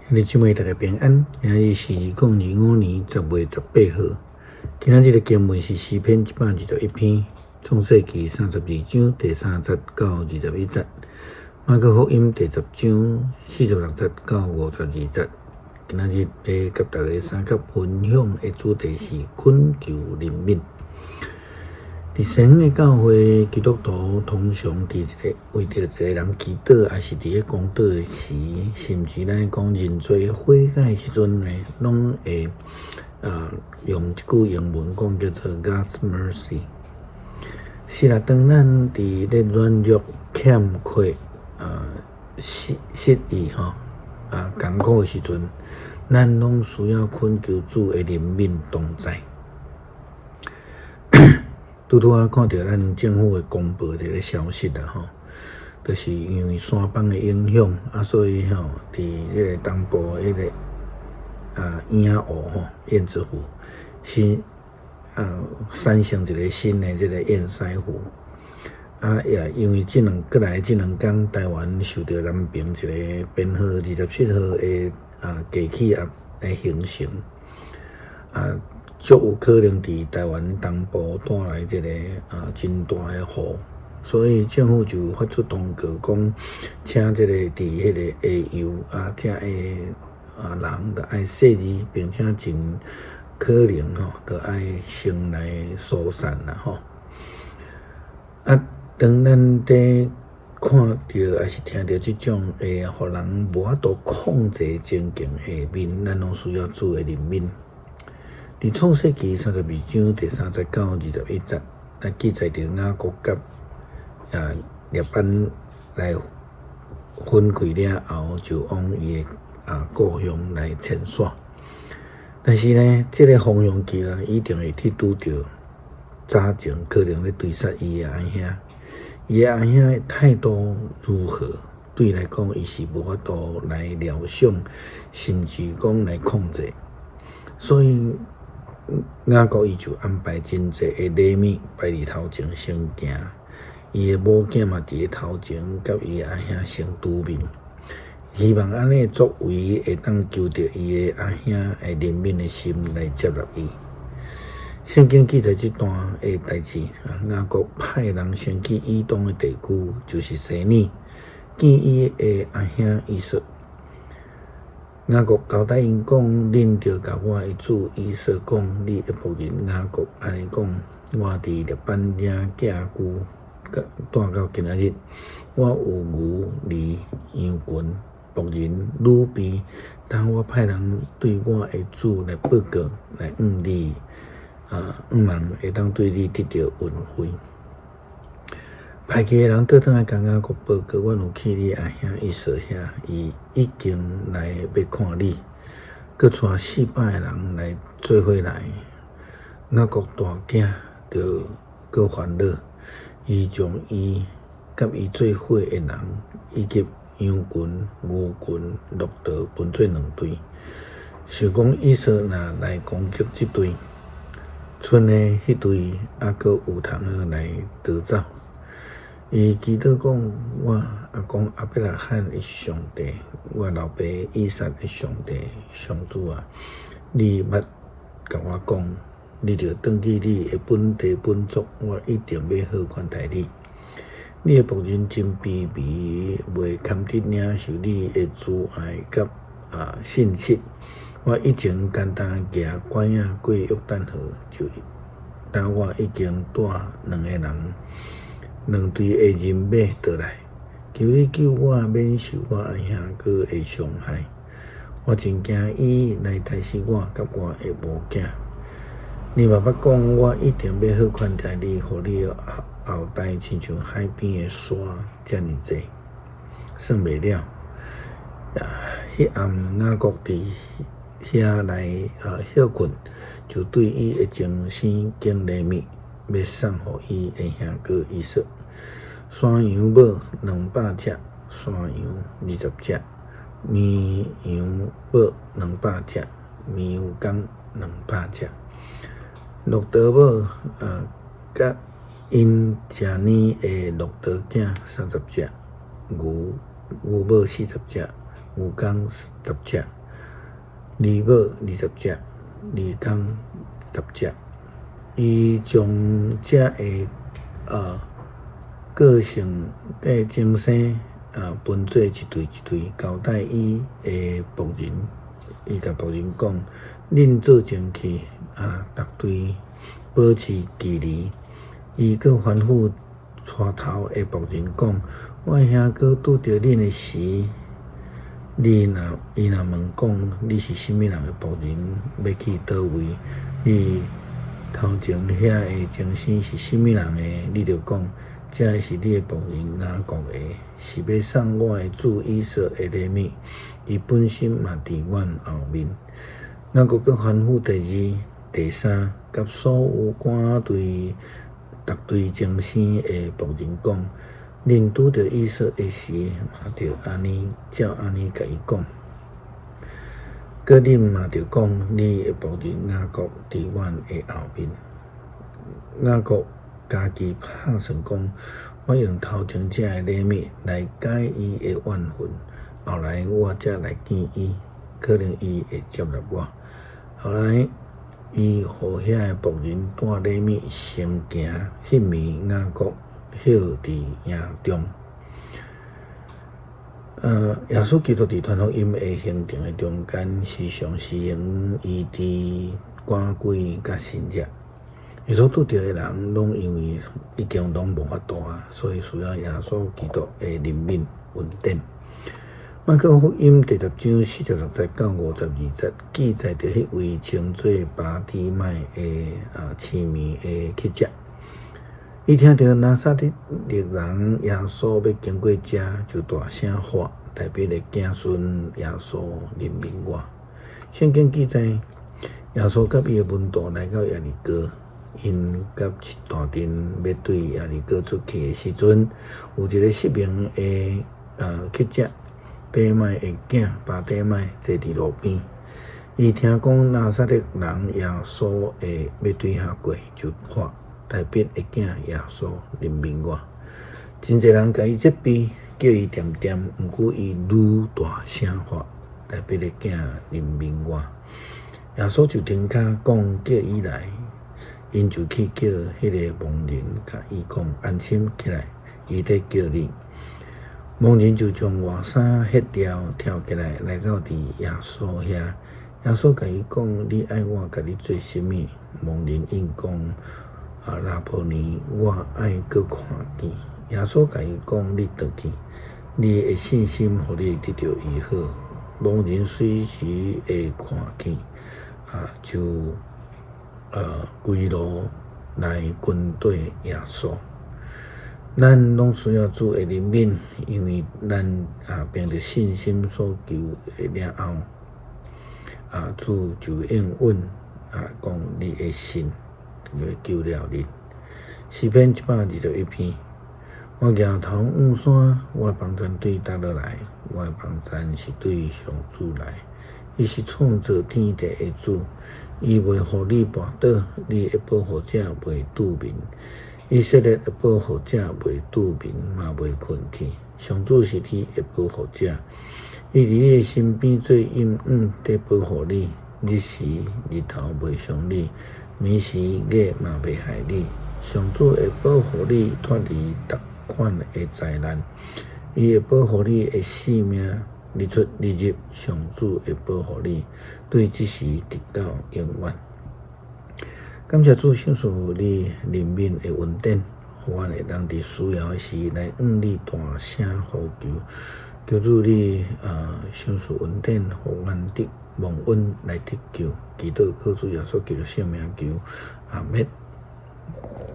兄弟姊妹大家平安，今日是2025年10月18號。今仔日的經文是詩篇121篇，創世記32章第3節到21節，馬可福音第10章46節到52節。今仔日欲佮大家相佮分享的主題是懇求憐憫。佇西方的教會，基督徒通常佇一个為著一个人祈禱，抑是佇咧講道的時，甚至咱講認罪悔改的時陣呢，攏會用這句英文講叫做 God's mercy。是啦，當咱佇咧軟弱、欠缺、失意吼艱苦的時陣，咱攏需要懇求主的憐憫同在。拄拄仔看著咱政府的公布一个消息啦吼，就是因為山崩的影響，所以吼，佇彼个東部彼个雁湖吼，燕子湖是產生一个新的這个堰塞湖，也因為這兩過來這兩工，台灣受著南爿一个編號27號的低氣壓的形成，足有可能佇台灣東部帶來這个真大的雨，所以政府就發出通告講，請這个佇彼个下游遮的人著愛細膩，並且盡可能吼，著愛先來疏散啦吼。當咱佇看著抑是聽著這種會予人無法度控制情境下面，咱攏需要主的憐憫。佇創世記32章第3節到21節，來記載著雅各佮拉班來分開了後，就往伊的故鄉來遷徙。但是呢，這个方向去啦，一定會去拄著早前可能咧追殺伊的阿兄。伊的阿兄的態度如何？對伊來講，伊是無法度來料想，甚至講來控制。所以雅各伊就安排真濟的禮物擺佇頭前先行，伊的某囝嘛佇咧頭前，佮伊的阿兄先拄面，希望按呢作為會當求著伊的阿兄的憐憫的心來接納伊。聖經記載這段的代誌，雅各派人先去以東的地區，就是西珥，見伊的阿兄以掃。雅各交代𪜶講：恁著共我的主以掃講，你的僕人雅各按呢講：我佇拉班領寄居，蹛到今仔日，我有牛嬭、羊群、僕人、女婢。當我派人對我的主來報告，來向你向望會當對你得著恩惠。派去的人倒轉來共雅各報告，阮有去你阿兄以掃遐，伊已經來欲看你，閣帶400个人來做伙來。雅各大驚，就閣煩惱，伊將伊佮伊做伙的人，以及羊群、牛群、駱駝分做兩隊，想講以掃若來攻擊這隊，賰的彼隊猶閣有通好來逃走。伊祈禱講：我阿公亞伯拉罕的上帝，我老爸以撒的上帝，上主啊，你捌共我講，你著轉去你的本地本族，我一定欲好款待你。你的僕人真卑微，袂堪得領受你的慈愛佮信實。我以前簡單騎拐仔過約旦河，就當我已經帶兩个人、兩隊的人馬倒來，求你救我免受我阿兄哥的傷害。我真驚伊來刣死我佮我的某囝。你嘛捌講，我一定欲好款待你，予你的後代親像海邊的沙遮爾濟，算袂了。彼暗雅各佇遐來歇睏，就對伊的前生揀禮物，欲送予伊的兄哥以掃。山羊母200隻，山羊20隻，綿羊母200隻，綿羊公200隻。駱駝母佮𪜶食奶的駱駝囝30隻，牛母40隻，牛公10隻。二母20隻，二公10隻。伊將這个個性的精生分做一隊一隊，交代伊的僕人。伊共僕人講：恁做前去逐隊保持距離。伊閣吩咐帶頭的僕人講：我的兄哥拄著恁的時，伊若問講你是啥物人的僕人，欲去佗位？你頭前遐的精牲是啥物人的？你著講，這个是你的僕人雅各的，是欲送我的主以掃的禮物。伊本身嘛佇阮後面。雅各閣吩咐第二、第三，佮所有趕隊逐隊精牲的僕人講：恁拄著以掃的時，嘛著按呢照按呢共伊講。閣恁嘛著講，你的僕人雅各佇阮的後面。雅各家己拍算講：我用頭前這个禮物來解伊的怨恨，後來我才來見伊，可能伊會接納我。後來，伊予遐个僕人帶禮物先行，彼暝雅各歇佇營中。耶穌基督佇傳福音的行程的中間，時常施行醫治趕鬼佮神蹟。伊所拄著的人，攏因為已經攏無法度啊，所以需要耶穌基督的憐憫恩典。馬可福音第十章46節到52節記載著彼位稱做巴底買的痴盲的乞者。伊聽著拿撒勒人耶穌欲經過遮，就大聲喊：大衛的子孫耶穌憐憫我！聖經記載，耶穌佮伊的門徒來到耶利哥，𪜶佮一大陣欲對耶利哥出去的時陣，有一个失明的乞者，底買的囝巴底買坐佇路邊。伊聽講拿撒勒人耶穌會欲對遐過，就喊：大衛的囝耶穌憐憫我！真濟人共伊責備，叫伊恬恬，毋過伊愈大聲喊：大衛的囝憐憫我！耶穌就停跤講，叫伊來，𪜶就去叫彼个盲人，共伊講：安心起來，伊咧叫你。盲人就將外衫歇掉，跳起來，來到佇耶穌遐。耶穌共伊講：你愛我共你做啥物？盲人應講：拉波尼，我愛閣看見。耶穌共伊講：你轉去，你的信心予你得著醫好。盲人隨時會看見，就歸路來跟綴耶穌。咱攏需要主的憐憫，因為咱憑著信心所求的了後，主就應允講你的信就會救了你。詩篇121篇，我舉頭望山，我的幫贊對佗落來？我的幫贊是對上主來。伊是創造天地的主，伊袂予你跋倒，你的保護者袂拄眠。以色列的保護者袂拄眠，嘛袂睏去。上主是你的保護者，伊佇你的身邊做蔭影，佇保護你。日時日頭袂傷你，暝時月嘛袂害你。上主會保護你脫離逐款的災難，伊會保護你的性命，日出日入，上主會保護你，對這時直到永遠。感謝主，賞賜你憐憫的恩典，予阮會當佇需要的時來向你大聲呼求。求主你賞賜恩典，予阮得蒙恩來得救。祈禱靠主耶穌基督聖名求，阿們。